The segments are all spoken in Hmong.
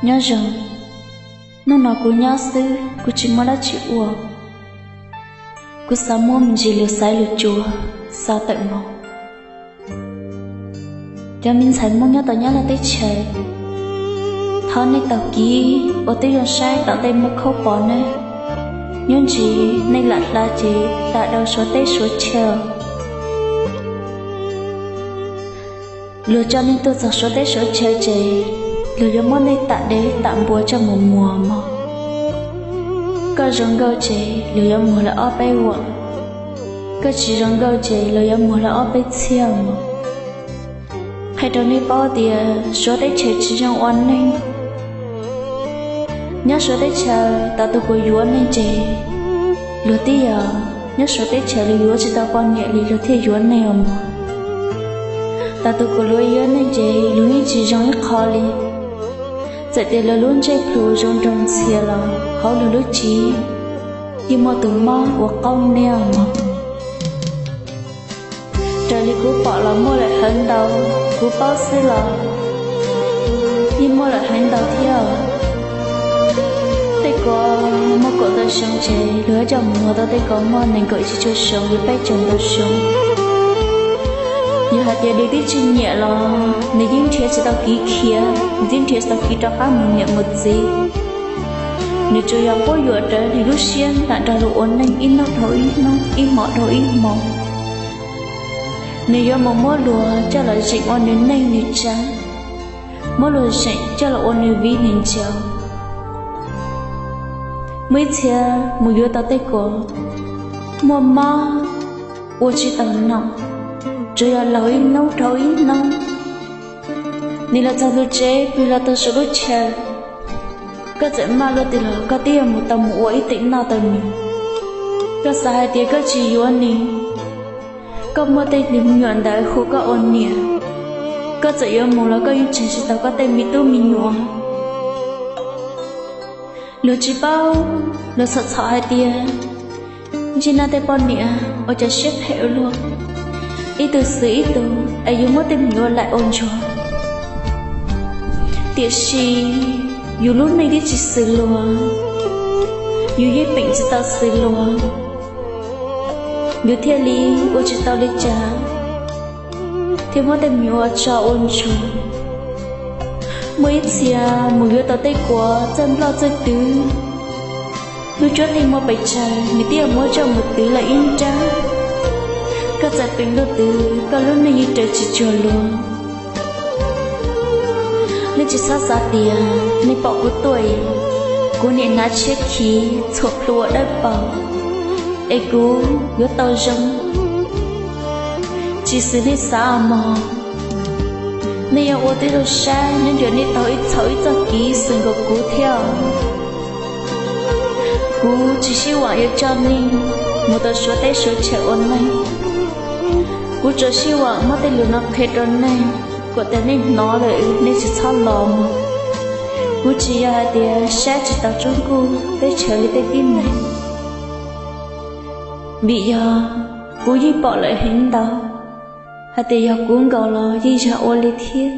Nyob zoo, hnub no kuv nyob xwb, kuv tsis muaj dab tsi ua. Kuv xav muab me ntsis lus xaiv lus tsuas xa tawm mus. Cov me ntxhais Hmoob nyob tom Nyab Laj teb chaws, thov nej taug kev ua tib zoo saib tom ntej muaj khaub pom ne. Nyob ntsis nej lam hla ces tas rau Suav teb Suav chaw. Luag coj nej tuaj txog Suav teb Suav chaw ces luag yuav muab nej tam dev tam npua coj mus muag mog. Koj zoo nkauj ces luag yuav muag lawv ob peb vuam, koj tsis zoo nkauj ces luag yuav muag lawv ob peb txhiab mog. Qhia rau nej paub tias Suav teb chaws tsis zoo ua neeg. Nyob Suav teb chaws, thaum tus kuam yuav neeg ces luag tib yog, nyob Suav teb chaws luag yuav tsis tau poj niam li luag thiaj yuav neeg os mog. Thaum tus kuam luav yuav neeg ces luag yeej tsis zoo ib qho li. Txawm tias luag lub ntsej plhu zoo nraug ntxhias los hauv luag lub cev yeej muaj tus mob ua qaub niab mog. Raws li kuv pom los muaj lawm heev ntau, kuv paub xwb los yeej muaj lawm heev ntau thiab. Tej ko muaj kaum ntau xyoo ces luag yuav coj mus muag tau tej ko muaj nees nkaum tsib caug xyoo li peb caug ntau xyoo. Yog hais tias nws twb tsis nyiam los nws yeej nrhiav tsis tau kev khiav, nws twb nrhiav tsis tau kev rov qab mus niam mus txiv. Nws tsuas yog quab yuam rawv nws lub siab nram nrog luag ua neej ib hnub dhau ib hnub, ib hmo dhau ib hmo. Nws yuav mus muab luag coj los zeem ua nws neej nws tsav, muab luag zeem coj los ua nws viv nws ncaus. Muaj ib txhia mus yuav tau tej ko muaj mob ua tsis tau nom, tsuas yog laug ib hnub dhau ib hnub. Nws los txog ntug tsev, pw los txog saum lub chaw, koj txawm maj luaj twg los koj twb yuav mus tau mus ua ib teem noj tau nws. Koj xav hais tias koj tsis yuav nws, koj muaj tej me nyuam ntawd hu koj ua niam, koj txawm yuav mus los koj yeej tseg tsis tau koj tej me tub me nyuam. Luag tsis paub, luag txhom txhom hais tias ntsej nab tej poj niam ua cov siab phem ua luaj, ib tug xwm ib tug es yus muab tej me nyuam laim ua ntsuag. Tiam sis yus lub neej twb tsis xws luag, yus yeej peem tsis tau xws luag, yus thiaj li ua tsis tau li cas, thiaj muab tej me nyuam tso ua ntsuag. Muaj ib txhia mus yuav tau tej kuav txawj nploj txawj twv, lub cuab yeej muaj pes tsawg nws twb yuav muab coj mus twv lawm ib nrab. Koj txawm peem luaj twg koj lub neej yeej raws tsis cuag luag. Nej tsis txhob xav tias nej pom kuv tuaj, kuv niam hnav tshiab khiv txhuam plhu ua dawb paug es kuv yuav tau zoo. Tsis xws nej xav os mog. Nej yuav ua tib zoo saib nyob ntawm nej tau ib txhaum ib txoj kev xwm nkaus kuv thiab. Kuv tsis sib vam yuav coj nej mus tau Suav teb Suav chaw ua neeg. Kuv tsuas sib vam muab tej lus no qhia rau nej, kom tias nej hnov lawm nej tsis txhob los mog. Kuv tsis yog hais tias saib tsis taus tsob nkuj teb chaws li tej tib neeg, vim yog kuv yeej pom lawm heev ntau hais tias yog kuv nkaus los yeej yog ua li thiab.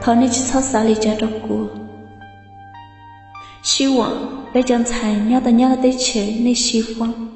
Thov nej tsis txhob xav li cas rau kuv. Sib vam peb cov ntxhais nyob tau nyob teb chaws nej sib vam.